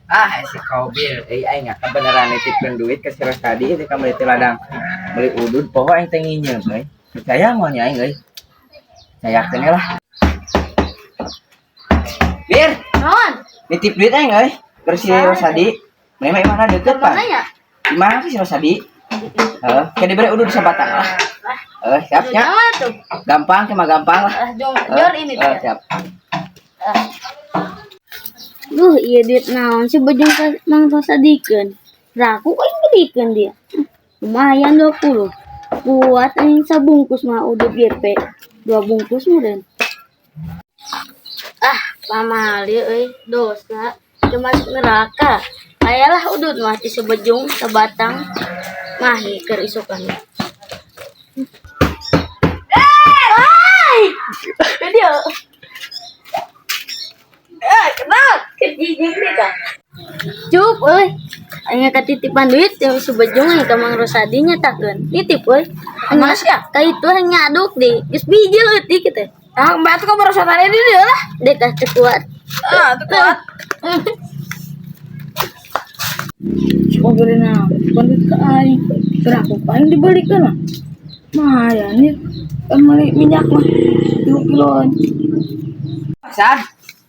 Ah, si Kobil, eh aing kebenaran nitipkeun duit ke si Rosadi itu ka meuli ladang. Beli udud poho aing teh nginjem euy. Percaya moal nya aing euy. Percayakeun lah. Bir, Naon? Nitip duit aing euy. Ke si Rosadi. Memang mana deket, Pak? Mana ya? Di mana sih si Rosadi? Heeh, kayak diberi udud sabatang lah. Eh, siap nya. Mana tuh? Gampang, cuma gampang lah. Ah, jong, jor ini Eh, tuh. siap. Duh, iya duit naon sih bejong ka Mang Rosadikeun. Raku aing belikeun dia. Lumayan 20. Buat aing sabungkus mah udud GP. Dua bungkus meureun. Ah, pamali euy, dosa. Cuma masuk neraka. Ayalah udud mah ti sebejung sabatang mahi keur isukan. Hai! Video. Eh, kenal. Kejijing deh kak. Cup, euy. Aing katitipan duit yang sebejung aing ka Mang Rosadi nyatakeun. Nitip euy. Mana sih ya? Ka itu aing ngaduk di. Geus bijil leutik teh. Ah, mbak tuh kamu tadi di dia lah. Dek ah teu kuat. Ah, tuh kuat. Ngobrolin apa? Duit ke aing. Berapa paling dibelikan lah. Lumayan nih. Kan beli minyak mah 3 kiloan. San,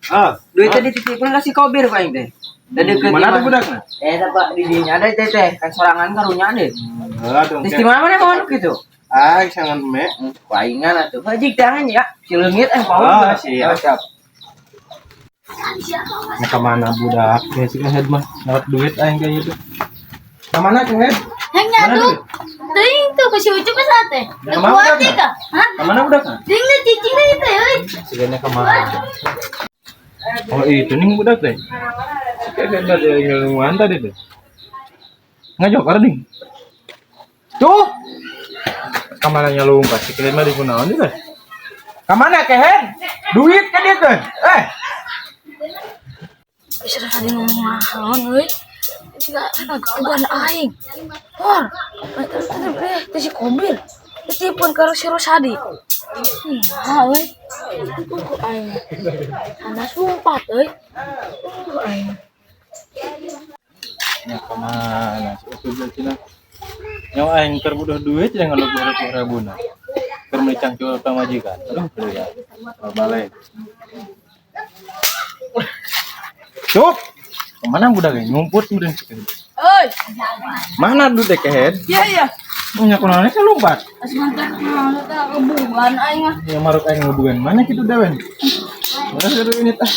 Ah, duitnya dititipkeun ka si Kobir ku aing teh. Da deukeut Mana imah. tuh budakna? Eh, apa di dinya ada teh teh, kan sorangan karunya deh. Heeh, dong. Terus di mana mana mau gitu? Ah, sangan me. Paingan atuh. Hajik tangan ya. Si leungit eh mau. Ah, siap. Oh, siap. Nah, kemana budak? Ya si kehed mah dapat duit aing kayak gitu. Kemana kehed? Aing ngaduk. Teuing tuh ke si Ucup ka teh. Teu Kemana kuat budakna? teh kah? Hah? Kemana budakna? Teuing teh cicing teh teh euy. Sigana kemana? Oh, itu nih budak teh. Si kehed mah dia ngelungan tadi teh. Ngajok nih. Tuh. Kemana nyalungkat? Si kehed mah di kunaon teh? Kemana kehed? Duit kan dia kan? Eh, Bisa tadi ngomong naon euy. Jika bukan aing. Por. Eh, teh si Kobil. Ditipun ka si Rosadi. Ah, euy. Ku aing. Ana sumpah euy. Aing. Ya kemana si Ucup cenah? Nyawa aing keur butuh duit jangan 20 ribu na. Keur meuli cangcul pamajikan. Aduh, beli ya. Balik. Cuk. Kemana budaknya? Ngumput meureun si kehed. Euy. Mana duit teh kehed? Iya, iya. Nya kunaon sih lompat? Sementara naon teh kebugan aing mah. Ya maruk aing ngebugan mana kitu dewen. Mana seru ini tah.